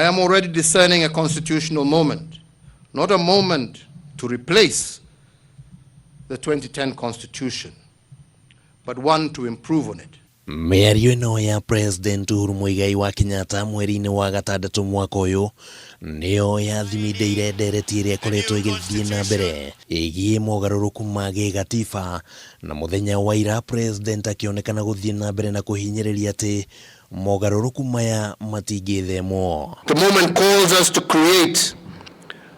I am already discerning a constitutional moment, not a moment to replace the 2010 Constitution, but one to improve on it. Mĩario ĩno ya President Uhuru Muigai wa Kenyatta mweri-inĩ wa gatandatũ mwaka ũyũ nĩyo yathimindĩire ndereti ĩrĩa ĩkoretwo ĩgĩthiĩ na mbere ĩgiĩ mogarũrũku ma gĩgatiba, na mũthenya wa ira President akĩonekana gũthiĩ na mbere na kũhinyĩrĩria atĩ mogarũrũku maya matingĩthemwo. The moment calls us to create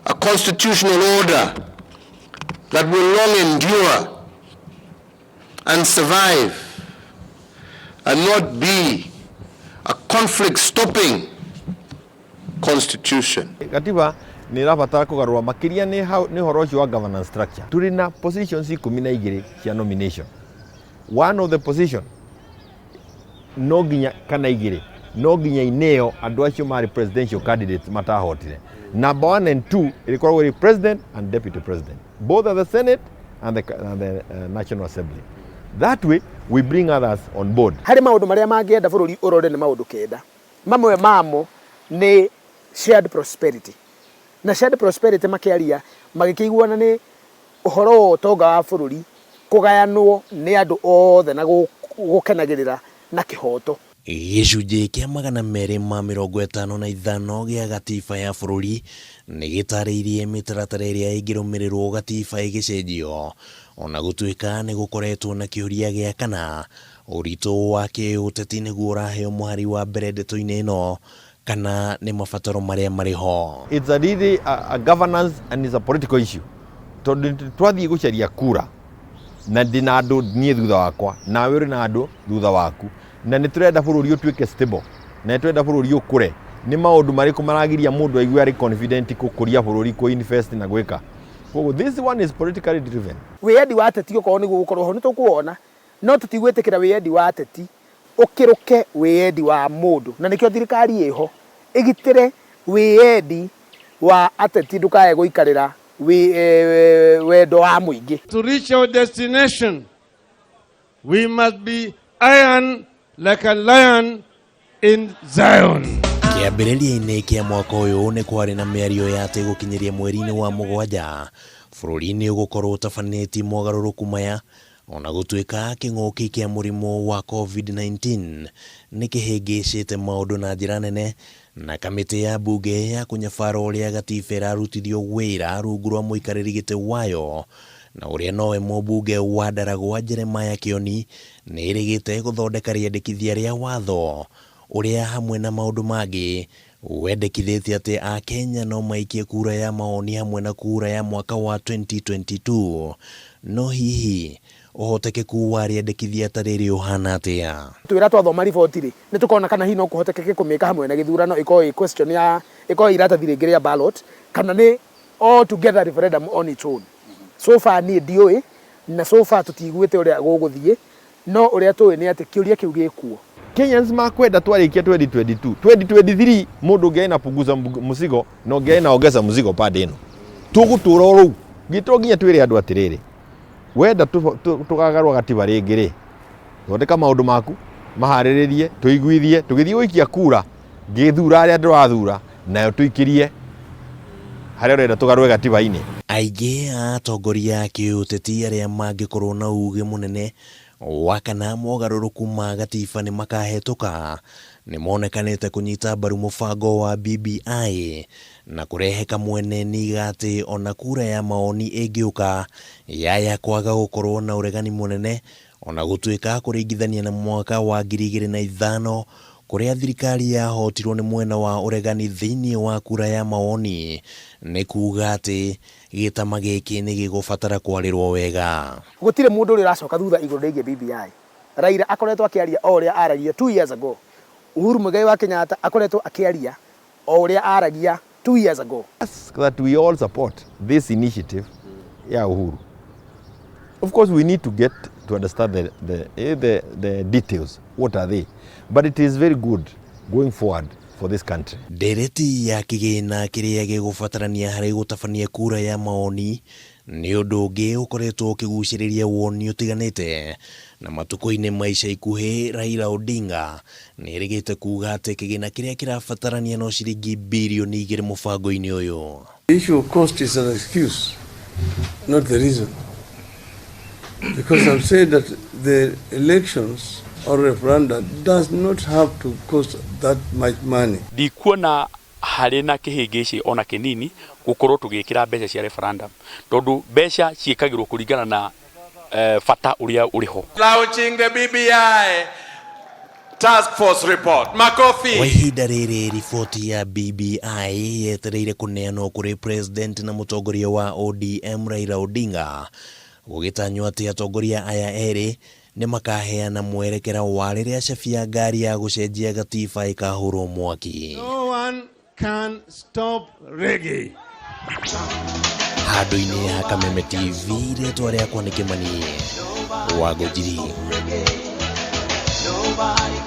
a constitutional order that will long endure and survive and not be a conflict-stopping constitution. Gatiba nä ĩrabatara kũgarũra makĩria nĩ ũhoro ũcio wa governance structure. Tũrĩ na positions 12 cia nomination. One of the position no nginya kana igĩrĩ no nginya ineo andũ acio marĩ presidential candidates matahotire. Number one and two ĩrĩkoragwo ĩrĩ president and deputy president, both at the Senate and the National Assembly. That way we bring others on board. Harĩ maũndũ marĩa mangĩenda bũrũri ũrore nĩ maũndũ 9. Mamwe mamo nĩ shared prosperity, na shared prosperity makĩaria magĩkĩiguana nĩ ũhoro wa ũtonga wa bũrũri kũgayanwo nĩ andũ othe na gũkenagĩrĩra na kĩhoto. Gĩcunjĩ kĩa 255 gĩa gatiba ya bũrũri nĩ gĩtarĩirie mĩtaratara ĩrĩa ĩngĩrũmĩrĩrwo gatiba ĩgĩcenjio, ona gũtuĩka nĩ gũkoretwo na kĩũria gĩa kana ũritũ wa kĩũteti nĩguo ũraheo mũhari wa mbere ndeto-inĩ ĩno kana nĩ mabataro marĩa marĩ ho. It's a really a governance and it's a political issue, tondũ twathiĩ gũcaria kura na ndĩna andũ niĩ thutha wakwa, nawe ũrĩ na andũ thutha waku, na nĩ tũrenda bũrũri ũtuĩke stable, na nĩ tũrenda bũrũri ũkũre. Nĩ maũndũ marĩkũ maragiria mũndũ aigue arĩ confident gũkũria bũrũri, kũ invest na gwĩka? Koguo this one is politically driven. Wĩyendi wa ateti okorwo nĩguo gũkorwo ho nĩ tũkũwona, no tũtigwĩtĩkĩra wĩyendi wa ateti ũkĩrũke wĩyendi wa mũndũ, na nĩkĩo thirikari ĩho ĩgitĩre wĩyendi wa ateti ndũkae gũikarĩra wendo wa mũingĩ. To reach our destination, we must be iron like a lion in Zion. Kĩambĩrĩria-inĩ kĩa mwaka ũyũ nĩ kwarĩ na mĩario ya atĩ gũkinyĩria mweri-inĩ wa mũgwanja bũrũri nĩ ũgũkorwo ũtabanĩtie mogarũrũku maya, ona gũtuĩka kĩng'ũki kĩa mũrimũ wa COVID-19 nĩ kĩhĩngĩcĩte maũndũ na njĩra nene, na kamĩtĩ ya mbunge ya kũnyabara ũrĩa gatiba ĩrarutithio wĩra rungu rwa mũikarĩri gĩtĩ wayo na ũrĩa nowe mũmbunge wa Ndaragwa Jeremiah Kĩoni nĩ ĩrĩgĩte gũthondeka rĩendekithia rĩa watho ũrĩa hamwe na maũndũ mangĩ wendekithĩtie atĩ Akenya no maikie kura ya maoni hamwe na kura ya mwaka wa 2022. No hihi ũhotekeku wa rĩendekithia ta rĩrĩ ũhana atĩa? Twĩra twathoma riboti rĩ, nĩ tũkona kana hihi no kũhotekeke kũmĩka hamwe na gĩthurano, ĩkorwo ĩ question ya ĩkorwo iratathi rĩngĩ rĩa ballot, kana nĩ all together referendum on its own. So far niĩ ndiũĩ, na so far tũtiguĩte ũrĩa gũgũthiĩ, no ũrĩa tũĩ nĩ atĩ kĩũria kĩu gĩkuo. Kenyans makwenda twarikia 2022, 2023 mundu ũngĩ aina punguza mzigo na ũngĩ aina ongeza mzigo pande ĩno tũgũtũra o rũu gĩto nginya twĩre andũ atĩrĩrĩ, wenda tũkagarũra gatiba rĩngĩ rĩ, thondeka maũndũ maku, maharĩrĩrie, tũiguithie, tũgĩthiĩ gũikia kura ngĩthura arĩa ndĩrathura nayo tũikĩrie harĩa ũrenda tũgarũre gatiba-inĩ. Aingĩ a atongoria a kĩũteti arĩa mangĩkorwo na uge mũnene wa kana mogarũrũku ma gatiba nĩ makahetũka nĩ monekanĩte kũnyita mbaru mũbango wa BBI na kũrehe kamwene niga atĩ ona kura ya maoni ĩngĩũka yaya kwaga gũkorwo na ũregani mũnene, ona gũtuĩka kũringithania na mwaka wa 2005 kũrĩa thirikari yahotirwo nĩ mwena wa ũregani thĩinĩ wa kura ya maoni, nĩ kuga atĩ gĩtama gĩkĩ nĩ gĩgũbatara kwarĩrwo wega. Gũtirĩ mũndũ ũrĩa ũracoka thutha igũrũ rĩgiĩ BBI. Raila akoretwo akĩaria o ũrĩa aragia 2 years ago. Uhuru Muigai wa Kenyatta akoretwo akĩaria o ũrĩa aragia 2 years ago. Ask that we all support this initiative ya Uhuru. Of course, we need to get to understand the details. What are they? But it is very good going forward for this country. Ndereti ya kĩgĩna kĩrĩa gĩgũbatarania harĩ gũtabania kura ya maoni. Nĩ ũndũ ũngĩ ũkoretwo ũkĩgucĩrĩria woni ũtiganĩte, na matukũ-inĩ ma ica ikuhĩ Raila Odinga nĩ erĩgĩte kuga atĩ kĩgĩna kĩrĩa kĩrabatarania no ciringi birioni 2 mũbango-inĩ ũyũ. The issue of cost is an excuse, not the reason. Because I've said that the elections or referendum does not have to cost that much money. Ndikuona harĩ na kĩhĩngĩcĩ ona kĩnini gũkorwo tũgĩkĩra mbeca cia referendum tondũ mbeca ciĩkagĩrwo kũringana na bata ũrĩa ũrĩ ho. Launching the BBI Task Force report. Makofi. Kwa ihinda rĩrĩ riboti ya BBI yetereire kũneanwo kũrĩ President na mũtongoria wa ODM Raila Odinga, gũgĩtanywo atĩ atongoria aya erĩ nĩ makaheana mwerekera wa rĩrĩa cabi ya ngari ya gũcenjia gatiba ĩkahũrwo mwaki. No one can stop reggae. Handũ-inĩ ha Kameme TV, rĩtwa rĩakwa nĩ Kĩmani wa Ngũnjiri. Nobody.